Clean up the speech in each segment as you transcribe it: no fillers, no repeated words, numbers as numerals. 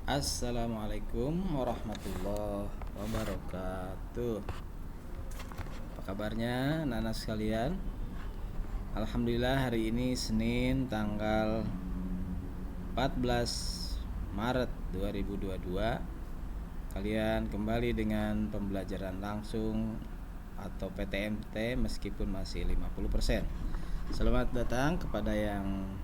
Assalamualaikum warahmatullahi wabarakatuh. Apa kabarnya anak-anak sekalian? Alhamdulillah, hari ini Senin tanggal 14 Maret 2022, kalian kembali dengan pembelajaran langsung atau PTMT meskipun masih 50%. Selamat datang kepada yang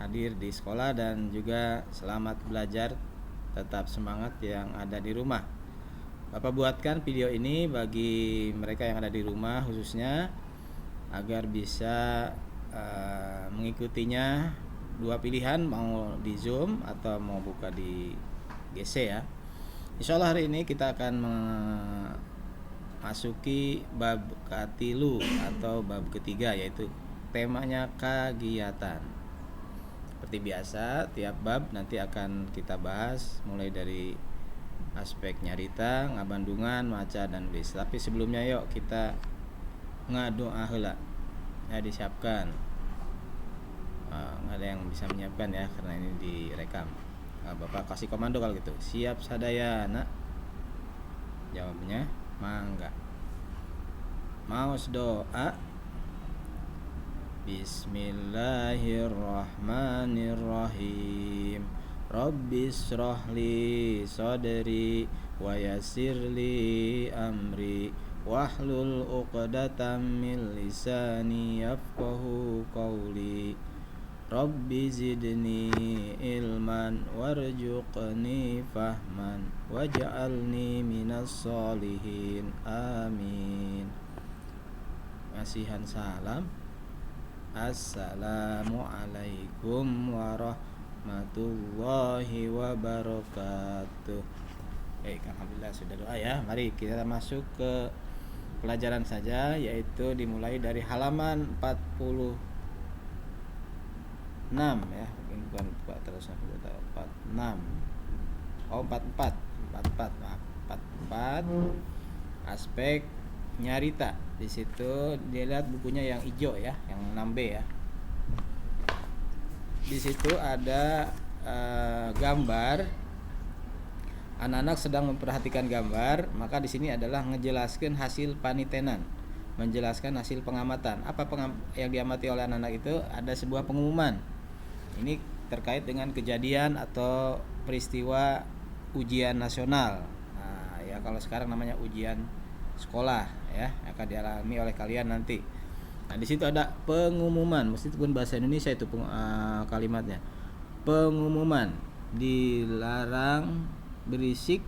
hadir di sekolah dan juga selamat belajar, tetap semangat yang ada di rumah. Bapak buatkan video ini bagi mereka yang ada di rumah khususnya agar bisa mengikutinya, dua pilihan, mau di Zoom atau mau buka di GC ya. Insya Allah hari ini kita akan memasuki bab katilu atau bab ketiga, yaitu temanya kegiatan. Seperti biasa, tiap bab nanti akan kita bahas mulai dari aspek nyarita, ngabandungan, maca, dan nulis. Tapi sebelumnya, yuk kita ngadoa heula. Ya, disiapkan. Nggak ada yang bisa menyiapkan ya, karena ini direkam. Nah, Bapak kasih komando kalau gitu. Siap sadayana? Jawabnya, mangga. Maos doa. Bismillahirrahmanirrahim. Rabbisyrah li sadri wa yassir li amri wahlul 'uqdatam min lisani yafqahu qawli. Rabbi zidni ilman warzuqni fahman waj'alni minas solihin. Amin. Masihan salam. Assalamualaikum warahmatullahi wabarakatuh. Baik, alhamdulillah sudah doa ya. Mari kita masuk ke pelajaran saja, yaitu dimulai dari halaman 46 ya. Ini bukan 446. Oh, 44. 44, maaf. 44, aspek nyarita. Di situ dilihat bukunya yang hijau ya, yang 6B ya. Di situ ada gambar. Anak-anak sedang memperhatikan gambar, maka di sini adalah ngejelaskan hasil panitenan, menjelaskan hasil pengamatan. Apa yang diamati oleh anak-anak itu? Ada sebuah pengumuman. Ini terkait dengan kejadian atau peristiwa ujian nasional. Nah, ya, kalau sekarang namanya ujian sekolah ya, akan dialami oleh kalian nanti. Nah, di situ ada pengumuman, meskipun bahasa Indonesia itu kalimatnya. Pengumuman, dilarang berisik,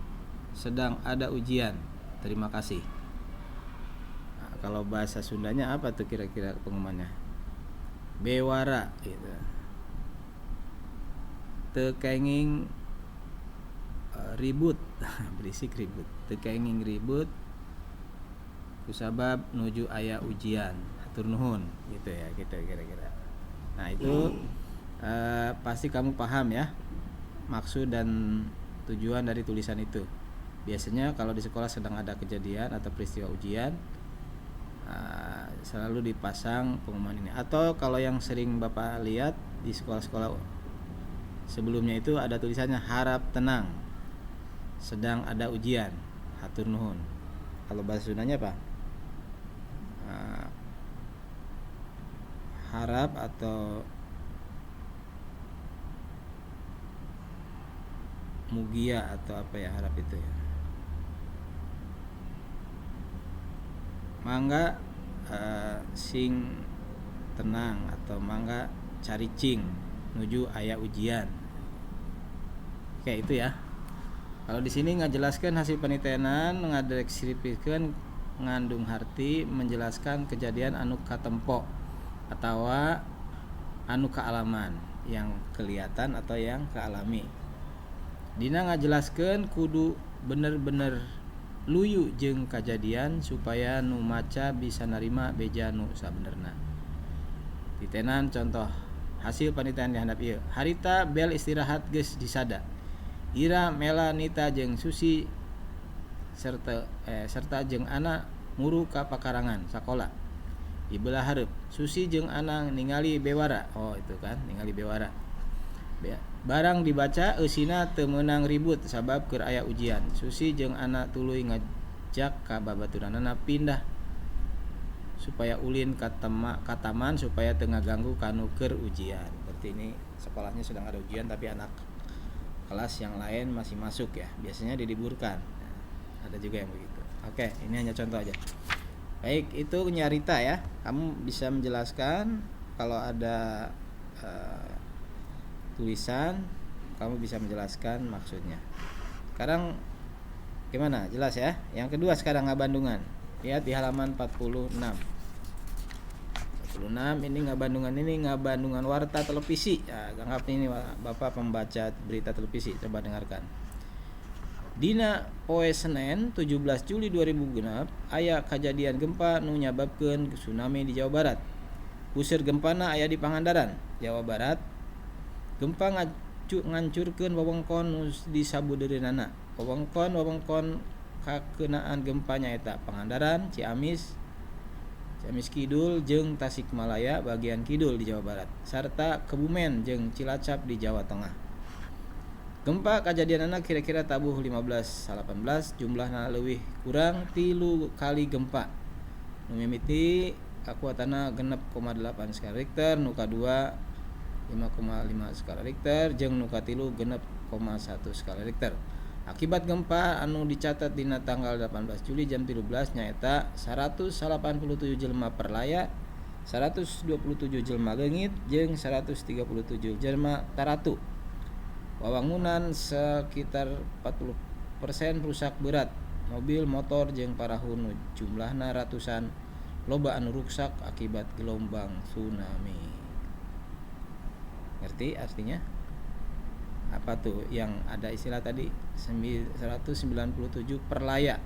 sedang ada ujian. Terima kasih. Nah, kalau bahasa Sundanya apa tuh kira-kira pengumumannya? Bewara gitu. Teu kenging ribut, berisik ribut. Teu kenging ribut kusabab nuju aya ujian, hatur nuhun, gitu ya, gitu kira-kira. Nah, itu pasti kamu paham ya maksud dan tujuan dari tulisan itu. Biasanya kalau di sekolah sedang ada kejadian atau peristiwa ujian, selalu dipasang pengumuman ini. Atau kalau yang sering Bapak lihat di sekolah-sekolah sebelumnya itu ada tulisannya harap tenang, sedang ada ujian, hatur nuhun. Kalau bahasa Sundanya apa? Harap atau mugia atau apa ya harap itu ya. Mangga sing tenang atau mangga caricing nuju aya ujian. Oke, itu ya. Kalau di sini ngajelaskan hasil penelitian, ngadeskripsikan, ngandung harti, menjelaskan kejadian anu katempo atau anu kealaman, yang kelihatan atau yang kealami. Dina ngajelaskeun kudu bener-bener luyu jeung kajadian supaya nu maca bisa narima beja nu sabenerna. Titenan contoh hasil penelitian di handap ieu. Harita bel istirahat geus disada. Ira, Mela, Nita jeung Susi serta jeung Ana muru ka pakarangan sakola. Di belah hareup, Susi jeung Ana ningali bewara. Oh, itu kan ningali bewara. Barang dibaca eusina teu meunang ribut sabab keur aya ujian. Susi jeung Ana tuluy ngajak ka babaturanna pindah supaya ulin ka taman supaya teu ngaganggu ka nu keur ujian. Berarti ini sekolahnya sedang ada ujian, tapi anak kelas yang lain masih masuk ya. Biasanya diliburkan. Nah, ada juga yang begitu. Oke, ini hanya contoh aja. Baik, itu nyarita ya. Kamu bisa menjelaskan kalau ada tulisan, kamu bisa menjelaskan maksudnya. Sekarang gimana? Jelas ya? Yang kedua sekarang ngabandungan. Lihat di halaman 46. 46 ini ngabandungan, ini ngabandungan warta televisi. Ya, anggap ini Bapak pembaca berita televisi, coba dengarkan. Dina poe Senen 17 Juli 2006 aya kajadian gempa nu nyababkeun tsunami di Jawa Barat. Puseur gempana aya di Pangandaran, Jawa Barat. Gempa ngancurkeun wewengkon nu di sabudeureunana. Wewengkon-wewengkon kakeunaan gempa nyaeta Pangandaran, Ciamis, Ciamis Kidul jeung Tasikmalaya bagian kidul di Jawa Barat, sarta Kebumen jeung Cilacap di Jawa Tengah. Gempa kajadianana kira-kira tabuh 15.18, jumlahna leuwih kurang 3 kali gempa. Nu mimiti kakuatanna 6,8 skala Richter, nu kadua 5,5 skala Richter, jeung nu katilu 6,1 skala Richter. Akibat gempa anu dicatat dina tanggal 18 Juli jam 13 nyaeta 187 jelema perlaya, 127 jelema leungit, jeung 137 jelema taratu. Wawangunan sekitar 40% rusak berat. Mobil, motor jeung parahu nu jumlahna ratusan loba anu ruksak akibat gelombang tsunami. Ngerti artinya? Apa tuh yang ada istilah tadi 197 perlaya?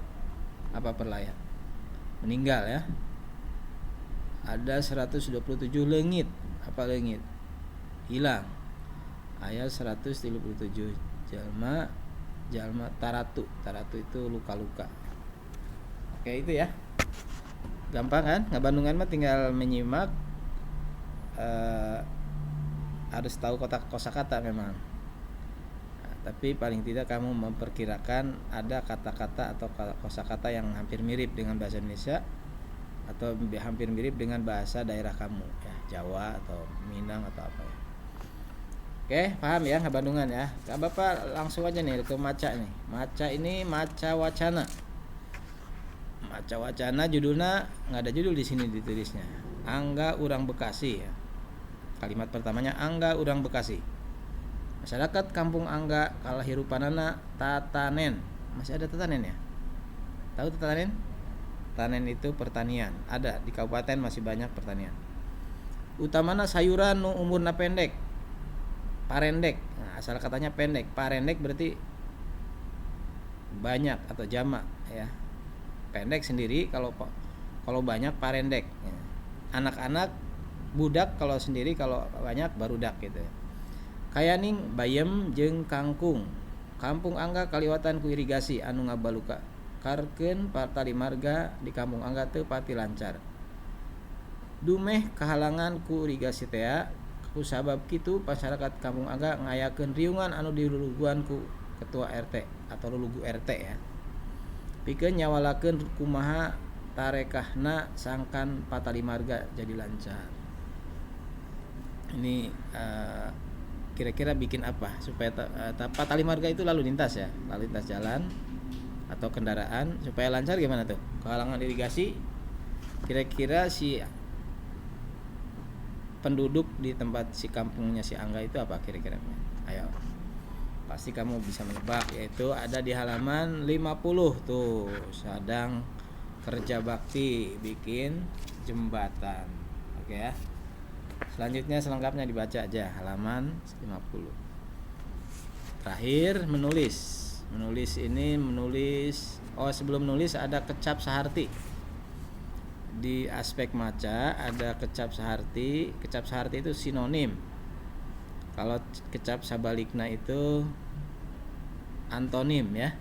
Apa perlaya? Meninggal ya. Ada 127 leungit. Apa leungit? Hilang. Aya 137 jalma jalma taratu. Taratu itu luka-luka. Oke, itu ya. Gampang kan? Ngabandungan mah tinggal menyimak, harus tahu kotak kosakata memang. Nah, tapi paling tidak kamu memperkirakan ada kata-kata atau kosakata yang hampir mirip dengan bahasa Indonesia atau hampir mirip dengan bahasa daerah kamu ya, Jawa atau Minang atau apa ya. Oke, paham ya ngabandungan ya. Nah, Bapak langsung aja nih ke maca nih. Maca ini maca wacana. Maca wacana judulnya nggak ada judul di sini ditulisnya. Angga Urang Bekasi ya. Kalimat pertamanya Angga Urang Bekasi. Masyarakat Kampung Angga kalahirupanana tatanen. Masih ada tatanen ya? Tahu tatanen? Tanen itu pertanian. Ada di kabupaten masih banyak pertanian. Utamana sayuran nu umurna pendek. Parendek. Nah, asal katanya pendek. Parendek berarti banyak atau jamak ya. Pendek sendiri, kalau kalau banyak parendek. Ya. Anak-anak budak kalau sendiri, kalau banyak barudak gitu. Kayaning bayem jeung kangkung. Kampung Angga kaliwatan ku irigasi anu ngabalukarkeun patali marga di Kampung Angga teu pati lancar. Dumeh kahalangan ku irigasi tea, ku sabab kitu masyarakat Kampung Angga ngayakeun riungan anu diluluguan ku ketua RT atau lulugu RT ya. Pikeun nyawalakeun kumaha tarekahna sangkan patali marga jadi lancar. Ini kira-kira bikin apa supaya patali marga itu lalu lintas ya, lalu lintas jalan atau kendaraan supaya lancar gimana tuh? Kehalangan irigasi, kira-kira si penduduk di tempat si kampungnya si Angga itu apa kira-kira? Ayo. Pasti kamu bisa menebak, yaitu ada di halaman 50 tuh, sedang kerja bakti bikin jembatan. Oke ya. Selanjutnya selengkapnya dibaca aja halaman 50. Terakhir menulis. Menulis ini menulis, oh sebelum menulis ada kecap saharti. Di aspek maca ada kecap saharti. Kecap saharti itu sinonim. Kalau kecap sabalikna itu antonim ya.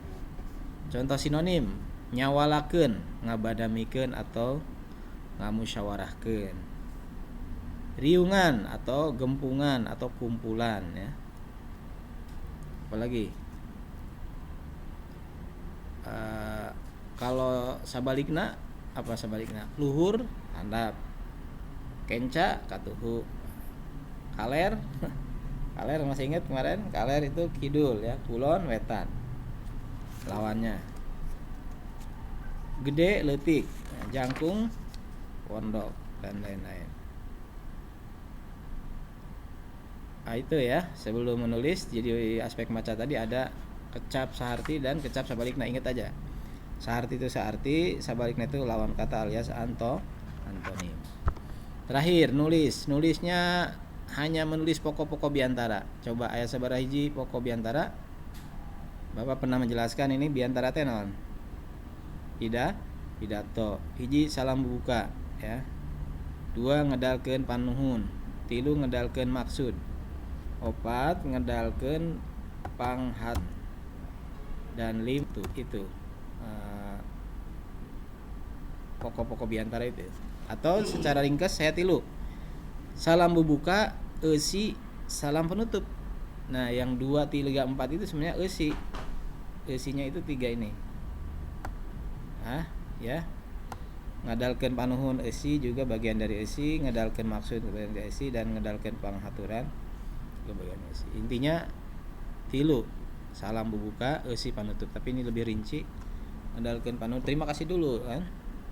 Contoh sinonim nyawalakeun, ngabadamikeun atau ngamusyawarahkeun. Riungan atau gempungan atau kumpulan ya. Apalagi kalau sabalikna, apa sabalikna? Luhur handap, kenca katuhu, kaler kaler masih ingat kemarin? Kaler itu kidul ya, kulon wetan lawannya. Gede leutik, jangkung pondok, dan lain-lain. Nah, itu ya, sebelum menulis jadi aspek maca tadi ada kecap saharti dan kecap sabalikna, ingat aja. Saharti itu saarti, sabalikna itu lawan kata alias antonim. Terakhir, nulis. Nulisnya hanya menulis pokok-pokok biantara. Coba ayat sabaraha hiji pokok biantara. Bapak pernah menjelaskan ini biantara teh naon? Pidato. Hiji salam buka ya. Dua ngedalkeun panuhun, tilu ngedalkeun maksud, opat ngedalkeun panghat, dan lim itu pokok-pokok biantara itu. Atau secara ringkas saya tilu. Salam bubuka, eusi, salam penutup. Nah, yang 2, 3, 4 itu sebenarnya eusi. Eusinya itu 3 ini. Ah, ya. Ngadalkeun panuhun eusi juga bagian dari eusi, ngadalkeun maksud bagian dari eusi, dan ngadalkeun panghaturan juga bagian eusi. Intinya tilu, salam bubuka, eusi, panutup. Tapi ini lebih rinci. Ngadalkeun panuhun, terima kasih dulu kan.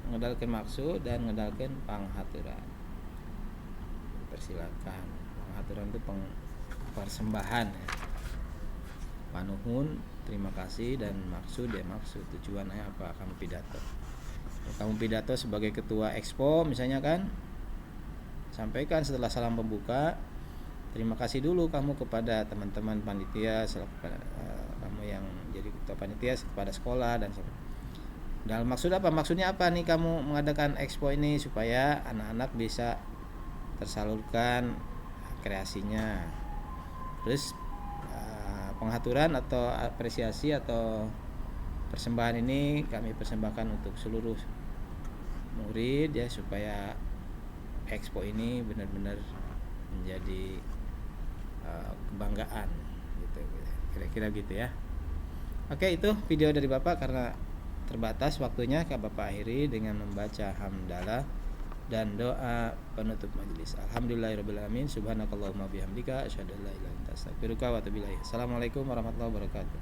Ngadalkeun maksud dan ngadalkeun panghaturan. Persilakan. Panghaturan itu persembahan ya. Panuhun terima kasih, dan maksud ya maksud, tujuannya apa kamu pidato. Kamu pidato sebagai ketua expo misalnya kan, sampaikan setelah salam pembuka, terima kasih dulu kamu kepada teman-teman panitia, kepada kamu yang jadi ketua panitia, kepada sekolah dan sebagainya. Dalam maksud apa? Maksudnya apa nih kamu mengadakan expo ini? Supaya anak-anak bisa tersalurkan kreasinya. Terus penghaturan atau apresiasi atau persembahan ini kami persembahkan untuk seluruh murid ya, supaya expo ini benar-benar menjadi kebanggaan gitu, kira-kira gitu ya. Oke, itu video dari Bapak, karena terbatas waktunya Bapak akhiri dengan membaca hamdalah dan doa penutup majelis. Alhamdulillahirabbil alamin, subhanakallahumma bihamdika asyhadu an la ilaha illa anta astaghfiruka wa atubu ilaik. Assalamualaikum warahmatullahi wabarakatuh.